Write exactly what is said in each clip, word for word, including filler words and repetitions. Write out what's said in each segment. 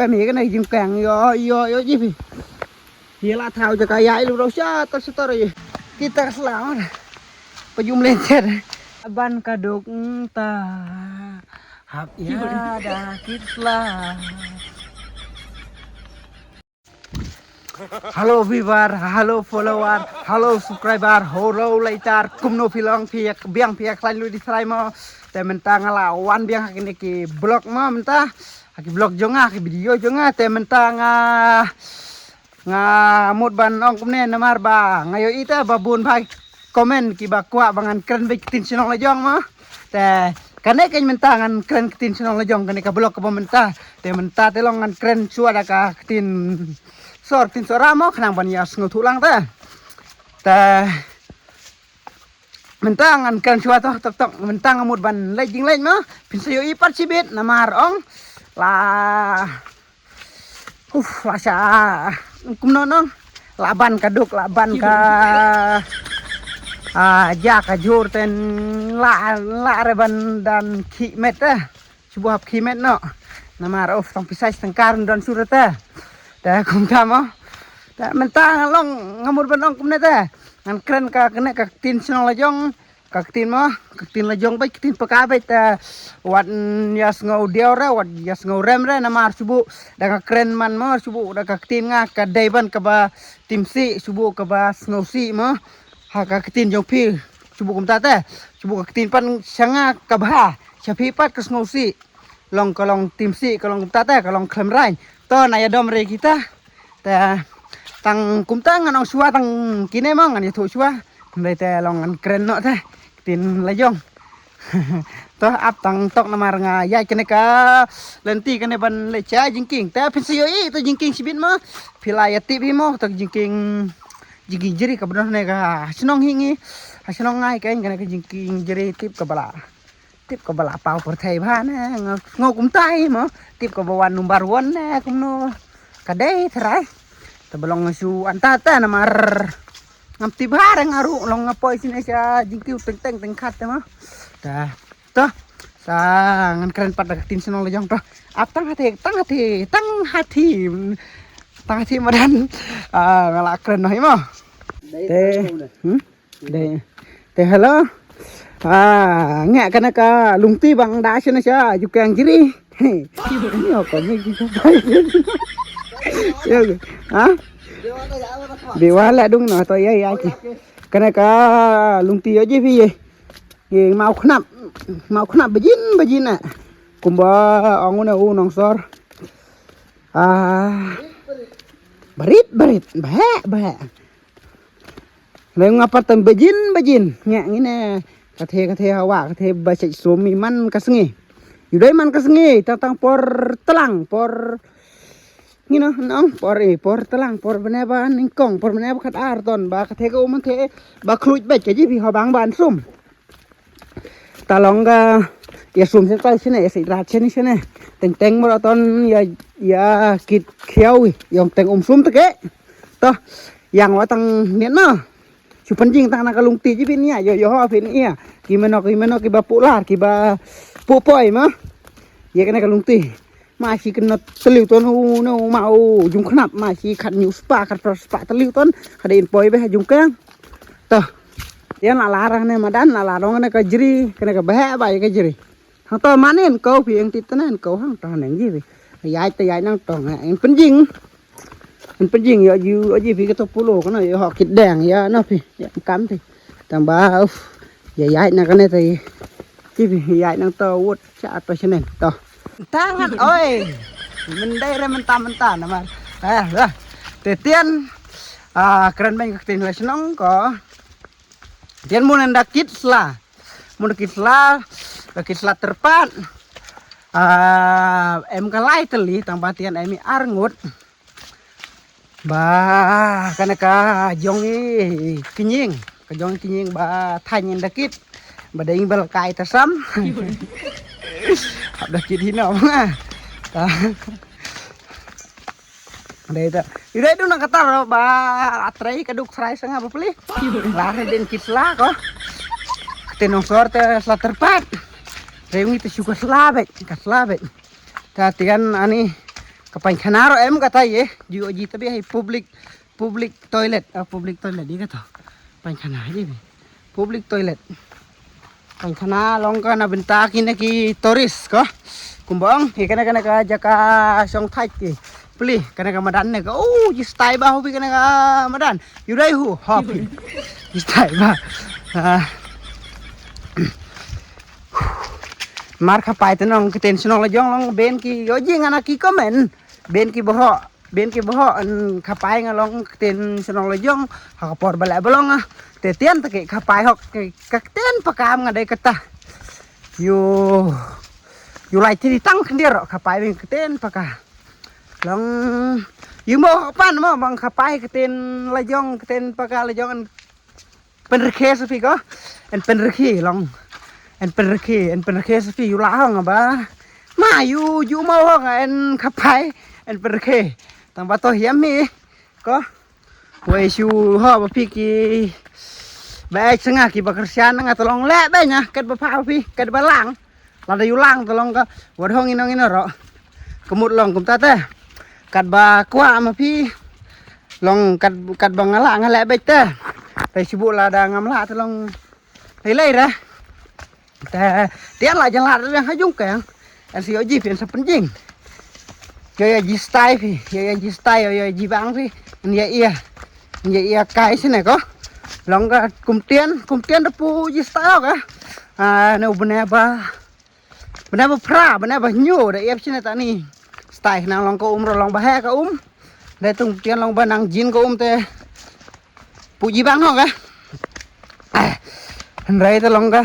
Pem hi kane jingkeng ïoh ïoh ïoh ji phi. Hi la thaw jaka ïa i lu rau sha tor sha tor ïa. Kita ka sla. Pa jum len ter. Ban ka duk ta. Hap ïa da kit sla. Hello viewer, hello follower, hello subscriber, hello later, kumno phi long phi ïa biang phi ïa khlaiñ lut i trai mo. Te mynta nga la wan biang ha kine ki vlog mo mynta. Ha ki vlog jong nga, ha ki video jong nga, te mynta nga nga mut ban ong kumne namar ba nga ïohi te ba bun ba comment kiba kwah ba ngan kren beit ktien shnong la jong mo. Te kane kane mynta ngan kren ktien shnong la jong kane ka vlog kaba mynta. Te mynta te long ngan kren shuwa da ka ktien sor ktien sora mo khnang ban ïa sngewthuh lang te. Te mynta ngan kren shuwa tok tok tok mynta nga mut ban leit jingleit mo. Phin sa ïohi pat shibit namar ong la Uf, la sha kumno no. La ban ka duk, la ban ka ah ja ka jur ten la la re ban dan ki met eh. Shu buh hap ki met no. Namar uf tang pisai tang kar don sur te. Te kumta mo. Te mynta nga long nga mut ban ong kumne te. Ngan kren ka kane ka ktien shnong la jong. Ka ktien mo, ka ktien la jong beit, ka ktien paka beit, eh, wat mm, ïa sngew diaw re, wat ïa sngew rem re, namar shu buh da ka kren man mo, shu buh da ka ktien nga ka dei ban kaba tim sih, shu buh kaba sngew sih mo. Ha ka ktien jong phi, shu buh kumta te, shu buh ka ktien pan sha nga ka bha, sha phi pat ka sngew sih. Long ka long tim sih, ka long kumta te, ka long khlem rain. To na ïa dom re kita. Te tang kumta ngan ong shuwa tang kine mo ngan ïathuh shuwa. Hynrei te long ngan kren noh te. Ktien la jong. To ap tang tok namar nga ïaid kane ka lynti kane ban leit sha jingkieng. Te phin sa ïohi to jingkieng shibit mo. Phi la ïa tip hi mo to jingkieng jingkieng jri kaba don hangne ka shnong hi ngi. Ha shnong ngai kane ka jingkieng jri tip kaba la. Tip kaba la paw pyrthei bha ne, nga, nga kumta hi mo. Tip kaba wan number one ne, kumno. Ka dei tharai. Te ba long nga shu anta te namar. Ngam tip bha re nga ruh, long nga poi sini sha jingkiew teng teng teng khat te mo. Ta. To. Sa ngan kren pat da ka ktien shnong la jong to. Ap tang hati, tang hati, tang hati. Tang hati madan. Ah, nga la kren noh hi mo. Te. Hmm? Dei. Te hello. Ah, nga kane ka lungti bang da shana sha ju kang jri. Ni ko ni ki ko. Yo. Ha? Dewa la dung no to ya ya ki. Kane ka lungti yo ji phi ye. Ye mau khnap. Mau khnap bajin bajin na. Kumba ong ne u nong sor. Ah. Barit barit. Bah bah. Leng nga pat tam bajin bajin nga ngine. Kathe kathe hawa kathe ba chai sumi man ka sngi. Yudai man ka sngi tang tang por telang por ngino nong por e por telang por bene ba ningkong por bene ba khat ar ton ba kathe ka uman the ba khluit ba chaji bi habang ban sum. Talong ka ya sum sen kai sene ya sai rat sene sene teng teng maraton ya ya kit khiawi yong teng um sum teke. To yang watang niat na. Chu panjing tang na ka lungti ji phin ïa yo yo ho phin ïa. Ki meno ki meno ki ba pu lar ki ba pu poi ma. Ïa kane ka lungti. Ma shi kena teliu ton u no ma u jung khnap ma shi khat nyu spa khat pra spa teliu ton. Kada in poi be jung kang. To. Ïa na la rang ne madan na la rong ne ka jri kane ka ba ba ïa ka jri. Hang to manen ko phi eng tit tenen ko hang to neng ji phi. Ïa te ïa nang to nge eng panjing. An pynjing ïa ju aji phi kato pulo kana ïa hok kit deng ïa na phi ïa kam phi. Tang ba uf ïa ïa na kane te ji phi ïa nang to wot cha to senen to. Tangan oi. Mendai re menta menta namar. Eh lah. Te tian ah kren bang ka tin la shnong ko. Tian mun anda kit sla. Mun kit sla. Kit sla terpat. Ah em ka lai teli tang ba tian em i arngut. Ba kane ka jong i kinying ka jong i kinying ba thain in dakit ba ding bel kai ta sam. Hap dakit hino nga. Ta. Dei ta. Ira du na kata ba atrei ka duk trai sanga ba pli. La din kit sla ko. Te nong sor te sla terpat. Rewi te shu ka sla bet ka sla bet. Ta tian ani Ka paikhana ruh em kata ïa, ju ji tabi hi public, public toilet, ah, public toilet ïa kata. Paikhana ji bi. Public toilet. Paikhana long ka na bynta kine ki tourist ko. Kumba ong, ïa kane kane ka jaka shong thait ki. Pli, kane ka madan ne ka. Oh, ji stai ba hu bi kane ka madan. Ïu dei hu, hop. Ji stai ba. Ah. Mar khapai te nong ktien shnong la jong long ben ki ïoh ji ngana ki comment. Ben ki boho, ben ki boho, an khapai nga long ktien shnong la jong, ha ka por ba la ba long ah. Te tian te ki khapai hok ki, ka ktien pakam nga dei kata. Ïu, ïu lai ti tang khyndiat ruh khapai ben ktien paka. Long, ïu mo pan mo bang khapai ktien la jong, ktien paka la jong an pynrkhe sa phi ko. En pynrkhe long. En pynrkhe, en pynrkhe sa phi ïu la hong ba. Ma ïu ju mo hong en khapai, en pynrkhe. Tang ba to hiam hi ko. Wei shu ho ba phi ki. Ba ek sanga ki ba Khristan nga to long le ba nya kat ba pha phi, kat ba lang. Lada ïu lang to long ka wat hong ino ino ro. Ka mut long kumta te. Kat ba kwah ma phi. Long kat, kat ba nga lah nga leh beit te. Te shu bu lada ngam lah to long. Lei lei ra. Te tian la jan lah to ha jong keng. An si ïoh ji phi an sa pynjing. Ïoh ïoh ji stai phi. Ïoh ïoh ji stai, ïoh ïoh ji bang phi. An ïa ïa. An ïa ïa kai sine ko. Long ka kum tian, kum tian da pu ji stai ka. Ah, ne u bne ba. Bne ba phra, bne ba hnyu da ïap shine tani. Stai nang long ka um ro long ba he ka um. Dei tung tian long ba nang jin ka um te. Pu ji bang hong ka. Ah, hynrei te long ka.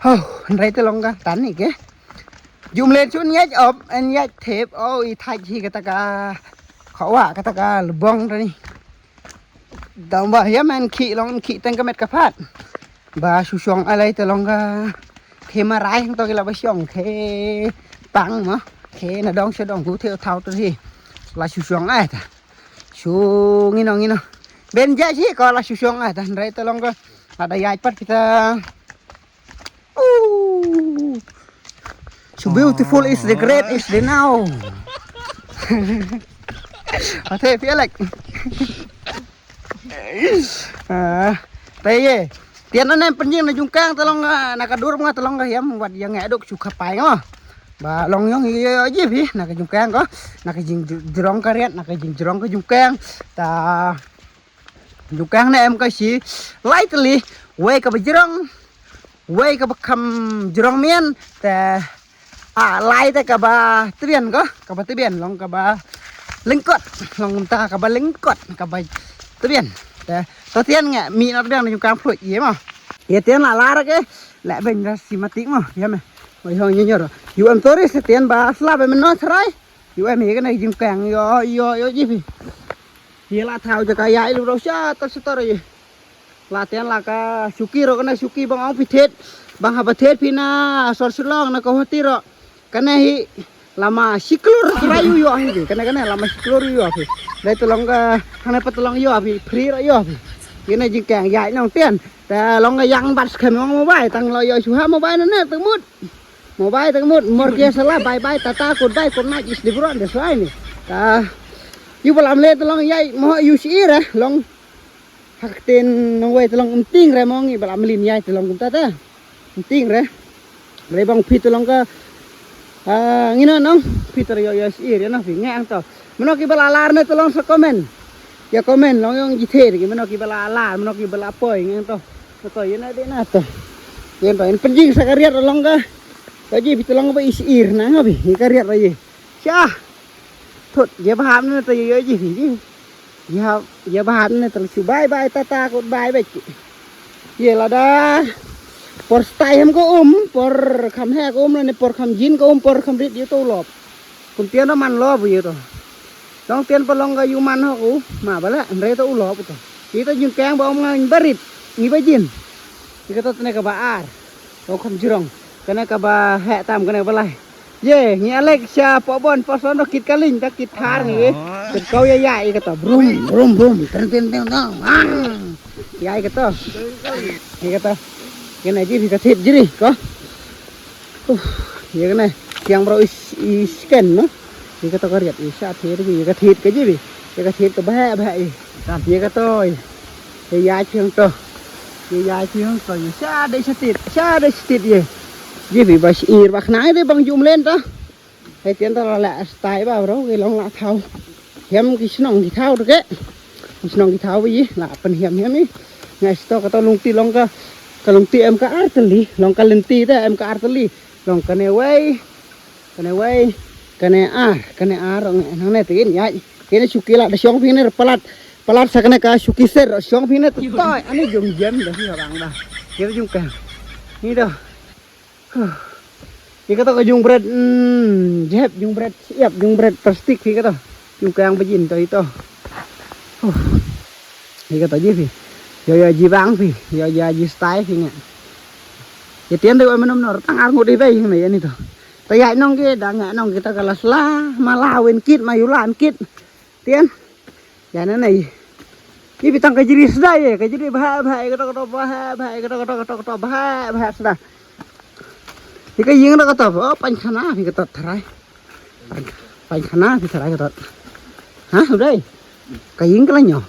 Ho, hynrei te long ka tani ke. Jum len chun ïaid op, en ïaid thep, o i thaj hi kata ka. Khawa kata ka lubong tani. Dang ba hiam en khi long khi teng ka met ka phat. Ba shu shong ai lai te long ka. Khi ma rai hang to ki la ba shong khi pang ma. Khi na dong sha dong ku theu thau to hi. La shu shong ai ta. Shu ngino ngino. Ben ja hi ko la shu shong ai ta. Rai te long ka. Ada ïaid pat kita. Ooh. So beautiful is the great is the now. Ate pialek. Ah, te ye. Tian na nem pynjing na jungkang te long, ah, na ka dur nga te long ka hiam wat yang ngai dok chu khapai ngo. Ba long yong ye ye ji phi na ka jungkang ko. Na ka jing jrong ka riat na ka jing jrong ka jungkang. Ta jungkang ne em ka shi lai tli wei ka ba jrong wei ka ba kham jrong mian te a lai te ka ba tbian ko ka ba tbian long ka ba lengkot long ta ka ba lengkot ka ba tbian te to tian nge mi na tbian jungkang phluit ye ma ye tian la lar ke le ben da si matik ma ye me ma yong nyor yu am tori se tian ba sla be men no trai yu em ye ka na jungkang yo yo yo ji phi Hi la thau jaka ïa ilu rau sha tar sha tar ïa. La tian la ka suki ro kana suki bang ong phi thet bang haba thet phi na sor Shillong na Guwahati ro. Kana hi lama siklur sra yu yu hi kana kana lama siklur yu yu phi. Dai tolong ka hana pa tolong yu phi free ro yu phi. Ina jingkang ïa nong tian. Ta long ka yang bat skhem ong mobile tang lo yu shu ha mobile na ne tang mut. Mobile tang mut mor kia sala bye bye tata goodbye good night is different that's why ni. Ta yu balam le tolong ïa mo yu shi ra long. Hak tin nong wei tolong nting re mong i balam lin ïa tolong kum tata. Nting re. Re bang phi tolong ka. Ah, ngina nong phi tolong ïa shi re nong phi ngang to. Mano ki bala lar ne tolong sa comment. Ïa comment long yong jithe ki mano ki bala lar mano ki bala poi ngang to. To ïa na de na to. Ïa to in penjing sa ka riat long ka. Ka ji phi tolong ba is ir na ngabi. Ka riat ra ye. Sha. Thut ïa ba ham ne to ïa ji phi ji. Ïa ïa ba ham ne to chu bye bye tata goodbye bye. Ïa lada por stai hem ko um por kham he ko um ne por kham jin ko um por kham rit ïa to lop. Kum tian man lop ïa to. Long tian pa long ka yu man ho ko ma ba la hynrei to u lop to. Ïa to jingkang ba um nga barit ngi ba jin. Ïa ka to tne ka ba ar. Ko kham jrong. Kane ka ba he tam kane ka ba lai. Ye ngi alek sha po bon po son do kit kaling ta kit thar ngi. Kit kau ya ya i kata brum brum brum ten ten ten ten. Ya i kata. I kata. Kena ji ka thit jri ko. Uh, ye kene. Kiang bro is is ken no. Ïa kato ka riat i sha thied ki ïa ka thied ka jibi. Ïa ka thied ka bha bha i. Ïa kato i. Ïa ïa chiang to. Ïa ïa chiang to i sha de sha thied sha de sha thied i. Jibi ba shi ir ba khnang de bang jum len to. Hei tian to la la stai ba bro ki long la thau. Hiam ki shnong ki thau to ke. Ki shnong ki thau ba i la pen hiam hiam i. Ngai sto kato lungti long ka ka lungti em ka arteli long ka lenti de em ka arteli. Long kane wei. Kane wei, kane ar, kane ar ong nang ne tin ya. Kane shuki la da shong phi ne palat, palat sa kane ka shuki ser shong phi ne to. Ani jum jem da phi bang da. Kane jum ka. Ni do. Ni kato ka jung bret, hmm, jep jung bret, siap jung bret plastik phi kato. Jung ka yang bejin to ito. Ni kato ji phi. Yo yo ji bang phi, yo yo ji style phi ne. Ye tian de wa menom nor tang ar ngut i bai ne ya ni to. Ta ïaid nong ki da nga nong kita ka la sla ma la wen kit ma yu lan kit. Tian. Ya na nai. Ki bitang ka jiri sda ye ka jiri bha bha ka tok tok bha bha ka tok tok tok tok bha bha sda. Ki ka ying da ka tok oh pan khana ki ka tok tharai. Pan khana ki tharai ka tok. Ha udai. Ka ying ka la nyo.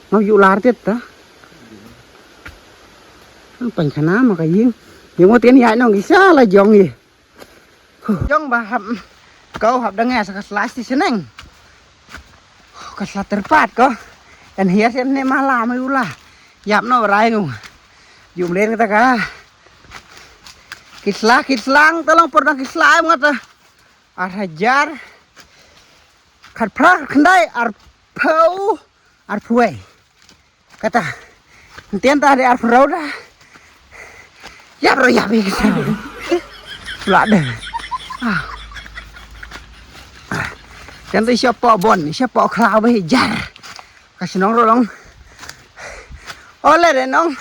Ngau yu lar tet ta. Pan khana ma ka ying. Yung tian ïaid nong ki sa la jong ye. Jong ba hap kau hap da ngai sa ka sla sti seneng. Ka sla terpat ko. En hias en ne mala ma ula. Yap no rai ngu. Jum len kata ka. Ki sla ki slang ta long por da ki sla em ngata. Ar hajar. Khat phra khyndai ar phew. Ar phew wei. Kata. Ntien ta de ar phew da. Ya bro ya bi kata. Pula de. Ah. Kan tu siapa bon, siapa kelawe jar. Ka shnong ro long. Ole de nong.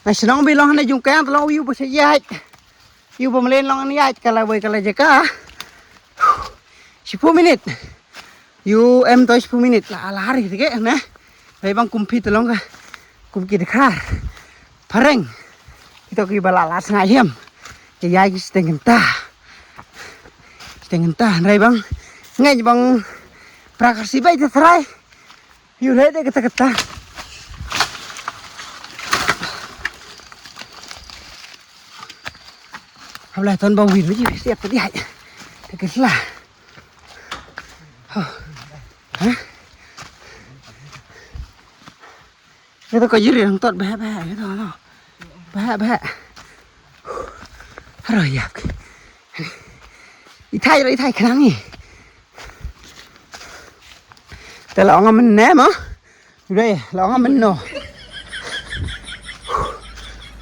Ka shnong bi long ne jung kang long yu bo se yai. Yu bo mlen long ne yai kala boi kala jeka. Shiphew minit. Yu em to shiphew minit la la ri ke ne. Bai bang kum phi to long ka. Kum ki dkhar. Phareng. Ito ki bala la sngai hiam. Ke yai ki steng ta. Steng ta rai bang. Ngai bang. Prakasi bai te trai. Yu le de kata kata. Hawla ton ba wir ji siap tadi hai. Te ke sla. Ho. Ha? Ito ko jiri nang tot ba ba ito no. Ba ba. Haro yak. Ithai ro ithai khnang ni. Te la ong men ne mo. Dei la ong men no.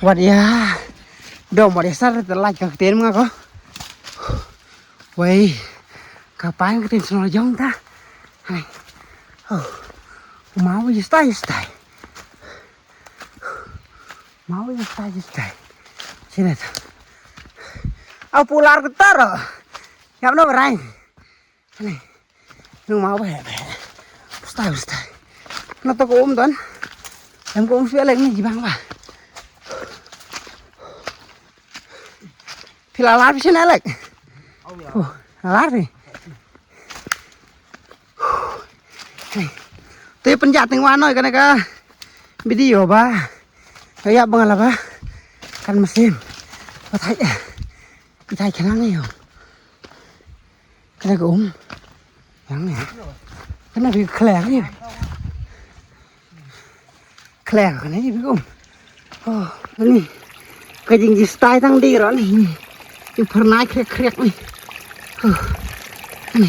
Wat ya. Dom wat ya sar te la ka ten ma ko. Wei. Ka pan ka ten sno jong ta. Hai. Oh. Mau ya stai stai. Mau ya stai stai. Sini ta. Au pular ke taro. Yap no berai. Ni. Nung mau ba he ba he. Ustai ustai. Na to ko um don. Em ko um sui alek ni jibang ba. Phi la lar phi shin alek. Oh, lar phi. Ni. Te penjat ting wan noi kane ka. Video ba. Ka ya bang la ba. Kan mesin. Ba thai. Ka thai khnang ni yo. Khlek um. Yang ne. Kana bi khlek ni. Khlek kana bi um. Oh, ni. Ka jing ji stai tang di ro ni. Ju pernai krek krek ni. Oh. Ni.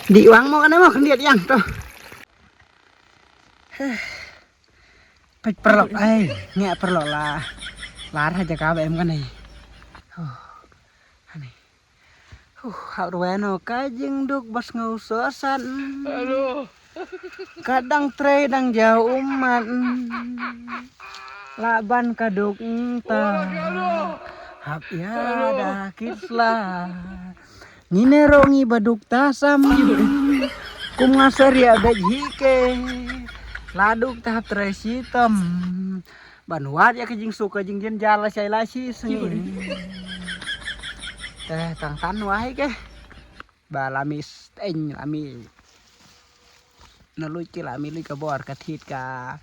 Di wang mo kana mo khyndiat yang to. Peit paralok ai, ngi paralok la. Lar ha jaka ba em kan ai. Oh. Ani. Huh, hap rwai no ka jingduk ba sngew sohsat. Aduh. Ka dang trei dang jaw ummat. Lah ban ka duk ta. Hap ïa da kit sla. Ngi ne ro ngi ba duk ta sam. Kum nga saria bej hi ke. La duk ta hap trei shitom. Ban wad ïa ka jingsuk ka jingjynjar la shai la shi sngi. Te tang tan wai ke. Ba la mi steng la mi. Na lui ki la mi lui ka bor ka thit ka.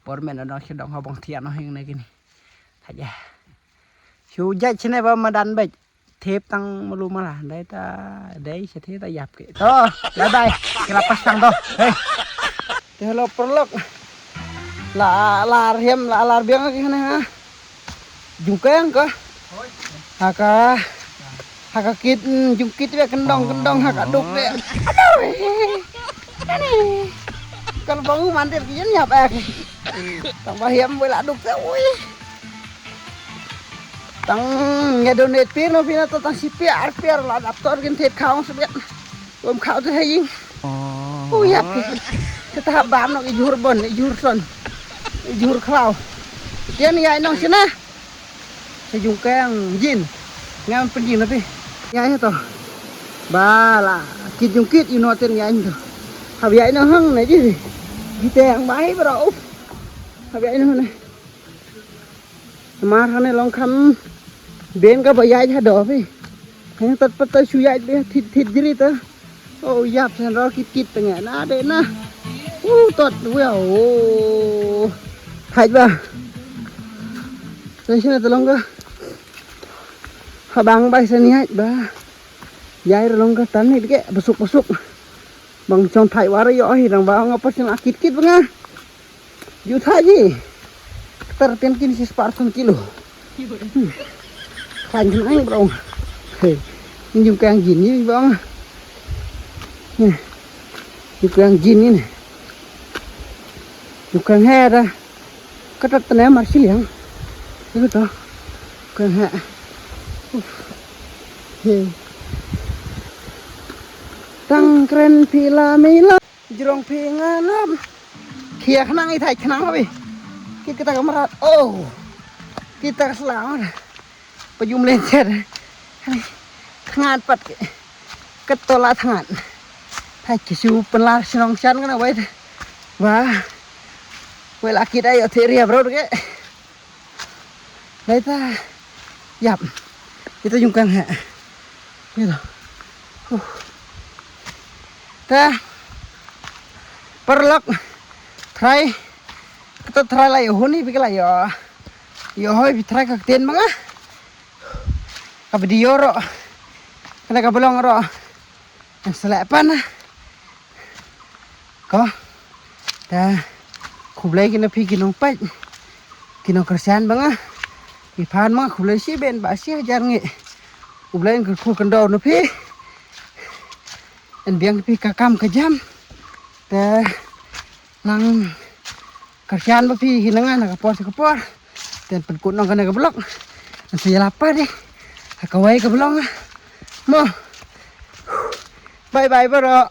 Bor men na dong ki dong ha bong thian no hing na kini. Thaja. Shu jai chine ba madan bej. Thep tang malu mala. Dai ta dai che thep ta yap ke. To, bye bye. Ki la pas tang to. Hey. Te hello perlok. La lar hem la lar biang ki ne ha. Jungkeng ka. Ha ka. Ha ka kit, mm, jungkit be kendong kendong ha ka duk be. Aduh. Ani. Kal bang mandir ki yen yap ek. Tang ba hem be la duk te ui. Tang nge donate pir no pina to tang si pia ar pia la dap tor gin thet khaung sebet. Bom khau te haying. Oh ya pi. Kita bam no ijur bon ijur son. Ijur khlau. Tian ya nong sina. Sejung keng jin. Ngam penjin na pi. Ya ya to. Bala kit jung kit ino ten ya to. Hab ya ino hang na ji. Kita yang baik bro. Hab ya ino na. Mar hane long kham ben ka ba yai ha do phi. Hang tat pat ta shu yai be thit thit jri ta. O yap sen ro kit kit tenge na de na. U tot wi o. Thait ba. Sen sene ta long ka. Ha bang bai sen yai ba. Yai ro long ka tan ni ke besuk besuk. Bang chong thait wa ro yo hi rang ba nga pa sen kit kit ba nga. Ju tha ji. Tar ten kin si spar san kilo. Khan jin ang bro. He. Ni ju kang jin ni bro. Ni. Ju kang jin ni. Ju kang he da. Ka tat tane mar si liang. Ni to. Kang he. He. Tang kren pila mila. Jrong phi nga nam. Khia khnang i thai khnang wi. Kit kita ka marat. Oh. Kita ka slang. Pa jum len chet. Thngan pat ke. Kat tola thngan. Thai ki su penlar sinong chan kana wai. Wah. Wai la kit ayo the ria bro ke. Lai ta. Yap. Ito yung kang ha. Ito. Huh. Ta. Paralok. Try. Ito try la yo huni bikla yo. Yo hoi bi try ka ten manga. Ka video ro. Kana ka belong ro. Selepan. Ko. Ta. Khublei kina phi kinong pait. Kinong kersian banga. Ki phan ma khublei si ben ba si hajar ngi. Khublei ngi khu kendo no phi. En biang phi ka kam ka jam. Ta. Nang Kyrsian ba phi hi na nga na ka por sa ka por. Ten pynkut nong kane ka blok. Nang sa ïalap pat de. Ha kawei ka blok nga. Mo. Bye bye bro.